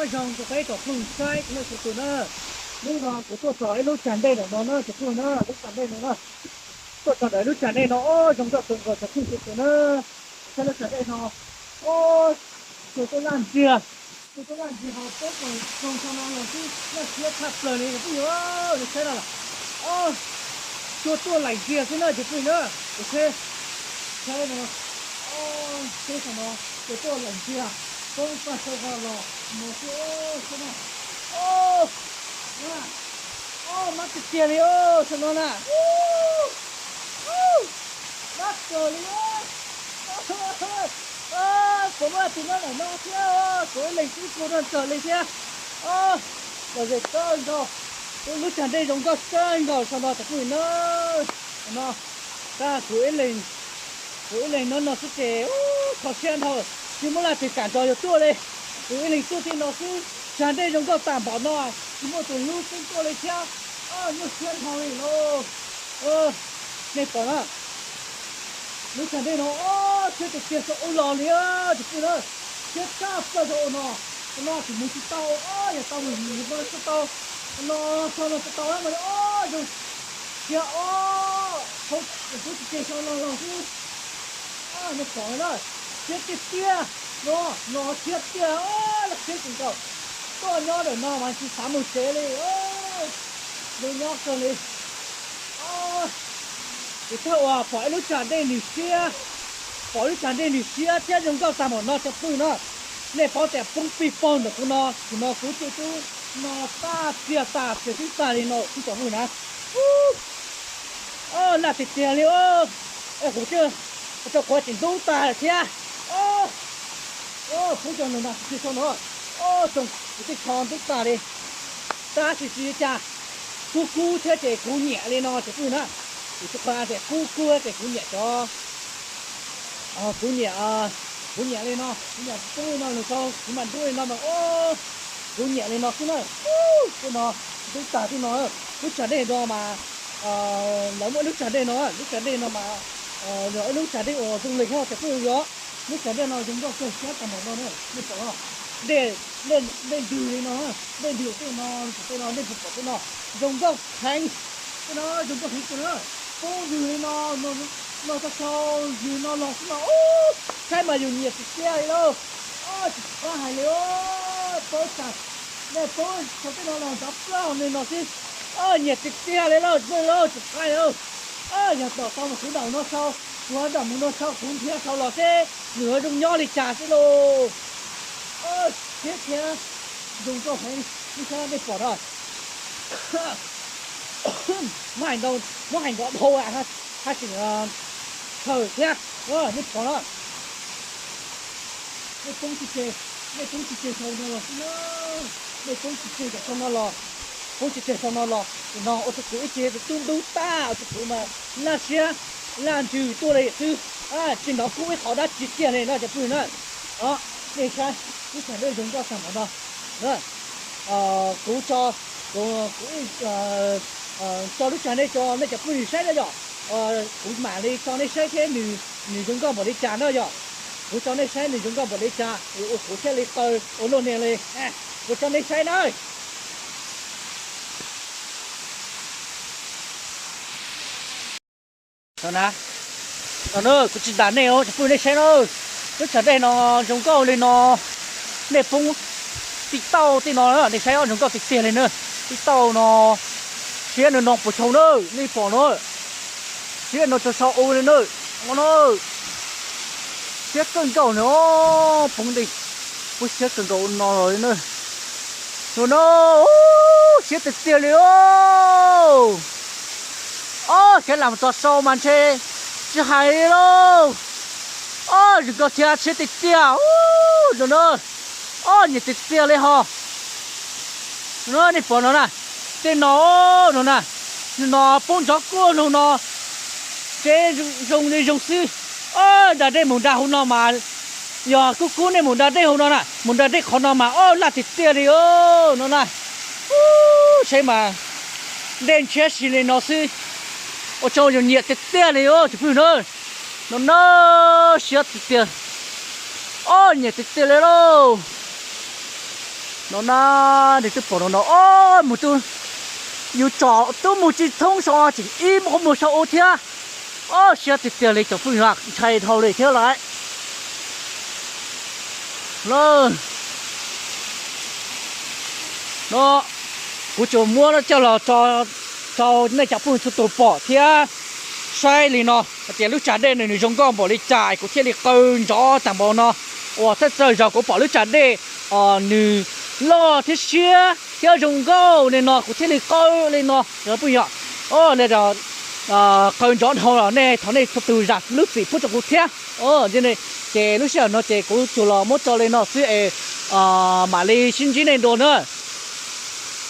Zoo rau peb tsoom phooj ywg saib txhua leej txhua tus na. Hnub no kuv tuaj txog ib lub tsag ntej ntawm no na cov phooj ywg na, lub tsag ntej no na. Tuaj txog ntawm lub tsag ntej no, o, zoo nkauj kawg nkaus cov phooj ywg txhua tus na. Saib lub tsag ntej no, o, cua tuaj laj ntsiag, cua tuaj laj ntsiag ho poob kom zoo txog no los xwb, laj siab tshaj plaws li cov phooj ywg, saib no lawm. O, cua tuaj laim ntsiag xwb na cov phooj ywg na. Saib no, saib no, cua tuaj laim ntsiag, poob pag saum no los no xwb, saib no. O, o, mab tiag tiag li os, saum no na. Mab kawg li os. Puas muaj tus nyob ntawm no thiab? Kuv ib leeg xwb kua rog tsawg li thiab. Lom zem kawg nkaus, lub tsag ntej zoo nkauj kawg nkaus saum no cov phooj ywg na. No, kuv ib leeg, kuv ib leeg nyob no xwb ces kho siab dhau, tsis muaj leej twg kam nrog yus tuaj li. Kuv ib leeg tuaj tej no xwb, tsag ntej zoo nkauj tag npaum no, tsis muaj tus hlub xeeb tuaj li thiab. Nyuaj siab dhau li lauj. Nej pom na, lub tsag ntej no, o, siab tiag tiag saum ub los li cov phooj ywg na. Siab tshaj plaws saum ub no, no tsis mus tsis tau, o, yog tau mus mus tsis tau, no txog no tsis tau mas, o, zoo siab, o, poob tsis tseg saum no los xwb. Nej pom na, siab tiag tiag, no, no siab tiag, laj siab kawg nkaus. Tuaj nyob ntawm no mas tsis xav mus tsev li, zoo nyob kawg li. Ces thawj uas pom ib lub tsag ntej nws siab, pom lub tsag ntej nws siab thiab zoo nkauj tag npaum no cov phooj ywg na. Nej paub tias poob pig paug ntawm kuv no, kuv no kuv cem tub no tag txiag tag txiag xwb tag li no xwb cov phooj ywg na. Laj tiag tiag li os. Kuv twb tso quav tseem ntub tag lawm thiab. Poob zoo no na, tsis tshua no, zoo kuv twb tso ntub tag li. Tab sis tsis li cas, kub kub thiab ces kuv nyiam li no cov phooj ywg na. Kuv tsis qhov tias kub kub ces kuv nyiam cov, kuv nyiam, kuv nyiam li no, kuv nyiam poob li no lug rau kuv mam ntub li no mas, kuv nyiam li no xwb na. Tej no ntub tag tej no, lub tsag dej no mas, lawv muaj ib lub tsag dej no, lub tsag dej no mas yog ib lub tsag dej uas zoo li thiab cov phooj ywg. Lub tsag dej no zoo nkauj kawg siab tag npaum no na, nej pom no. Dej, dej ntws li no, dej ntws tej no, tej no nej puas pom tej no, zoo nkauj heev. Tej no zoo nkauj heev kawg na. Poob ntws li no, no txog saud ntws no los xwb mas, saib mas yus nyiam tiag tiag li lauj. Tsis pab hais li, poob tsag, nej poob saud tej no los nrov plaub li no xwb, nyiam tiag tiag li lauj, phooj ywg lauj, tsis pab li lauj. Yog tom tau mus kuv nram no saud, kuv nram mus no saud, kuv nrhiav saud los seb nws yuav zoo nyob li cas xwb lauj. Siab thiab zoo nkauj heev, nej saib nej pom no. Muab hais nrov dhau haj tseem khaws thiab, nej pom na. Nej poob tsis tseg, nej poob tsis tseg saum no los xwb na. Nej poob tsis tseg saum no los, poob tsis tseg saum no los, no ua rau kuv ib ce tus tub ntub tag, ua rau kuv mas laj siab laj ntsws tuaj li xwb, tsis hnov kub ib qho dab tsi kiag li no cov phooj ywg na. Nej saib, lub tsag dej zoo nkauj tag npaum no. Kuv tso, kuv, kuv tso lub tsag dej tso nej cov phooj ywg saib na yom. Kuv mam li tso nej saib thiab, nws zoo nkauj npaum li cas na yom. Kuv tso nej saib nws zoo nkauj npaum li cas, ua kuv thiaj li qaw ua luaj niag li. Kuv tso nej saib na. No na, no na, kuv tsis ntas nej os, cov phooj ywg nej saib na, lub tsag dej no zoo nkauj li no, nej poob tij tauj tej no, nej saib zoo nkauj tiag tiag li na, tij tauj no, siab nws no puas tshau na, nej pom no, siab no tshau sau u li na, no na, siab kawg nkaus no, poob ntej, poob siab kawg nkaus no los li na, no na, siab tiag tiag li os. Ob, khiav lam txog sau mas ntshe tsis hais li lauj. Ob, zoo nkauj thiab siab tiag tiag, no na, ob, nyiam tiag tiag li ho. No nej pom no na, tej no, no na, no poob ntov kuj no no, tsev zoo li zoo xwb. Ob, nram dej mus nram hauv no mas, yog kub kub nej mus nram dej hauv no na, mus nram dej qhov no mas ob laj tiag tiag li os no na. Saib mas, dej ntshiab si li no xwb, ua rau yus nyiam tiag tiag li os cov phooj ywg na. No na, siab tiag tiag, ob nyiam tiag tiag li lauj. No na, nej twb pom no no, o, mus twb, yus tsom twb mus tsis thoob saum tseem ib qhov muag saum thiab. O, siab tiag tiag li cov phooj ywg, ntshai dhau li thiab lawm. No, kuv tsuas muab coj los tso rau nej cov phooj ywg txhua tus pom thiab saib li no hais tias lub tsag dej no nws zoo nkauj npaum li cas kuv thiaj li qaw ntsov tag npaum no. Uas txawm txawm zaum kuv pom lub tsag dej nws loj thiab siab thiab zoo nkauj li no kuv thiaj li qaw li no cov phooj ywg. O, li qaw ntsov dhau los nej thov nej txhua tus zam lub txim pub rau kuv thiab. Ces lub sij hawm no ces kuv tsuas los muab tso li no xwb es mam li sib ntsib nej dua na.